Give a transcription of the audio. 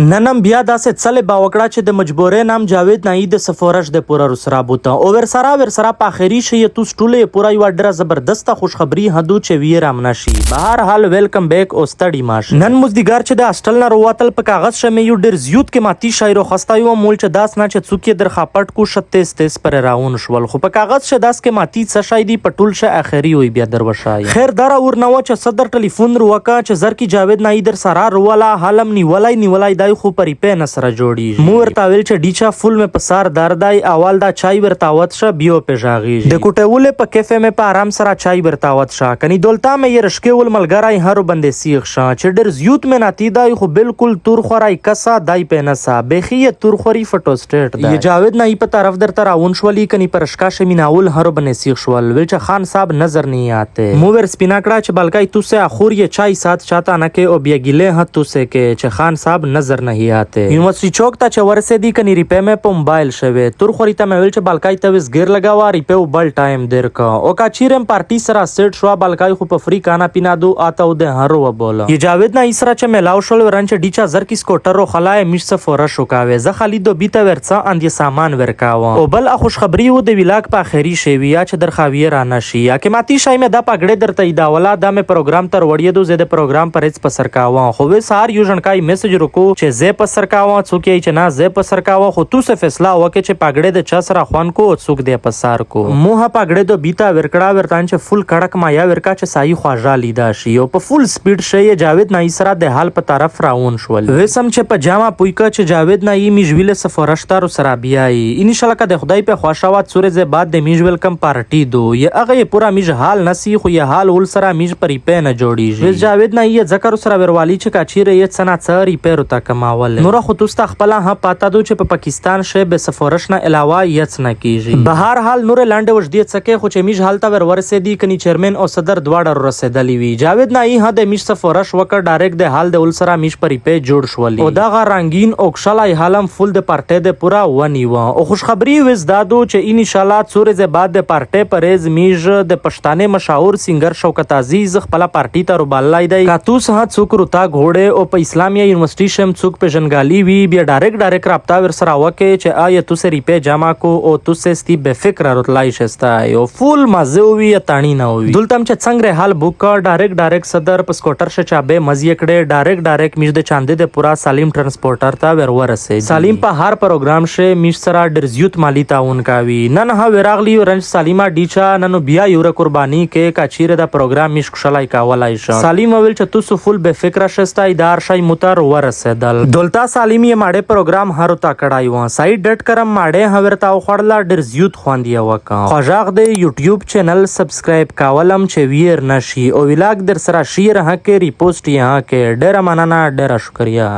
نن هم بیا داسې څلې با وکړه چې د مجبورې نام جاوید نایی د سفورش د پوره رسرا بوته او ورسره ورسره په اخري شي توس ټوله یې پوره یوه ډېره زبردسته خوشخبری هدو چې ویې رامنه شي. بهر حال ویلکم بیک او ستړي ماشي. نن مزدیګر چې د هاسټل نه رووتل په کاغذ شه مې یو ډېر زیوت کې ماتي شی روخستی وم مول چې داس نه چې څوک یې درخاپټ کو شه تیز تیز پرې راون شول خو په کاغذ شه داس کې ماتي څه شی دي په ټول شه اخري وي بیا دروشای. خیر دره ور نه وه چې صدر ټلیفون روکه چې زر کی جاوید نایی در سره رولا حالم نیولای نیولای دای خو په ریپې نه سره جوړیږي. مو ورته ویل چې ډیچا فول مې په سر درد دی اول دا چای ورته وت شه بیو پې ژاغیږي. د کوټولې په کیفې مې په آرام سره چای ورته وت شه کني دولتا مې یې رشکې ول ملګری هرو بندې سیخ شه چې ډیر زیوت مې ناتی دی خو بلکل تور خورای کسه دای پې نه سه بیخي یې تور خوري فټوسټیټ دی. یې جاوید نایی په طرف درته راون شولي کني په رشکا شه میناول هرو بنې سیخ شول ویل چې خان صاحب نظر نی آتے. مو ور سپینه کړه چې بلکای تو سه اخور یې چای سات چاته نه کې او بیا ګیلې هه تو سه کې چې خان صاحب نظر نهی آتے. یونیورسټي چوک ته چې ورسېدی کني ریپې مې په موبایل شوې تور خوري ته مې ویل چې بلکای ته وس ګیر لګاوه ریپې او بل ټایم دیر که او کا چیرم پارټي سره سیټ شوه بلکای خو په فری کانا پینا دو آته او د هرو وبوله. یې جاوید نه ایسره چې میلاو شول ورن چې ډیچا زر کی سکوټر رو خلا یې میش څه فورش وکاوې زه خالی دوبی ته ورڅه اند یې سامان ورکاوه او بل خوشخبری و د ویلاګ په اخری شوی یا چې درخاویې رانه شي یا که ماتي شای مې دا پګړې درته ایداوله دا مې پروګرام تر وړیدو زه د پروګرام پر هیڅ په سر کاوه خو وې سهار یو ژڼکای میسج رکو چې زه په سر کاوه څوک یې چې نه زه په سر کاوه خو تو څه فیصله وکې چې پګړې د چا سره خوان کو او څوک دی په سر کو موه پګړې دو بیتا ورکړه ورتان چې فول کړک مایا ورکا چې سایي خواژه لیدا شي او په فول سپیډ شې یې جاوید نایی سره د حال په طرف راون شول وسم چې په جامه پوی که چې جاوید نایی میژویله سفرش ته سره بیایي ان شاء الله که د خدای په خوښه وه څو ورځې بعد د میژ ویلکم پارټي دو یې هغه یې پوره میژ حال نسی خو یې حال ول سره میژ په ریپې نه جوړیږي ویس جاوید نه یې ځکه سره وروالي چې کاچیرې یې څه نا څه ریپې روته کماول نوره خو توس ته خپله هم پاته دو چې په پاکستان شې بې سفارش نه علاوه یڅ نه کیږي بهر حال نور لاندې وژدې څکه خو چې میژ حال ته ور ورسېدي کني چیرمن او صدر دواړه رسېدلی وي جاوید نه یې هم د میژ سفارش وکړ ډایرک د حال د ول سره میژ په ریپې جوړ شولي او دغه رنګین او کښلی حالم فول د پارټۍ د پوره ونیوه او خوشخبری ویس دادو چې ان شاءالله څو ورځې بعد د پارټۍ په ریز میژ د پښتانه مشهور سنګر شوکت عزیز خپله پارټي ته روباللی دی که توس ها څوک روتا ګهوړی او په اسلامیه یونیورسټي شم څوک پیژنګالی وی بیا ډایرک ډایرک رابطه ورسره وکې چې آیا توسه ریپې جمع کو او توسه ستی بې فکره رتلای شسته او فول مزه وی یا تاڼی نه وی دلته هم چې څنګه حال بوک کا ډایرک ډایرک صدر په سکوټر شه چابه مزی کړې ډایرک ډایرک میژ د چاندې د پورا سالیم ټرانسپورټر ته ور ورسېدي. سالیم په هر پروګرام شې میژ سره ډېر زیوت مالي تعاون کاوي. نن ها وراغلی رنج سالیما ډیچا ننو بیا یوره قرباني کې کا چیرې دا پروګرام میژ کښلای کاولای شه. سالیم وویل چې تاسو فول بې فکره شستای دا هر شی مو ته ورسېدل. دلته سالیم یې ماړې پروګرام هرو ته کړای وه. سایټ ډټ کرم ماړې ها ورته وخوړله ډېر زیوت خوند یې وکه. خوږغ دې یوټیوب چینل سبسکرایب کاولم چې ویر نشي او ویلاګ درسره شیر هکې ریپوسټ یې هکې. ډېره مننه ډېره شکریه.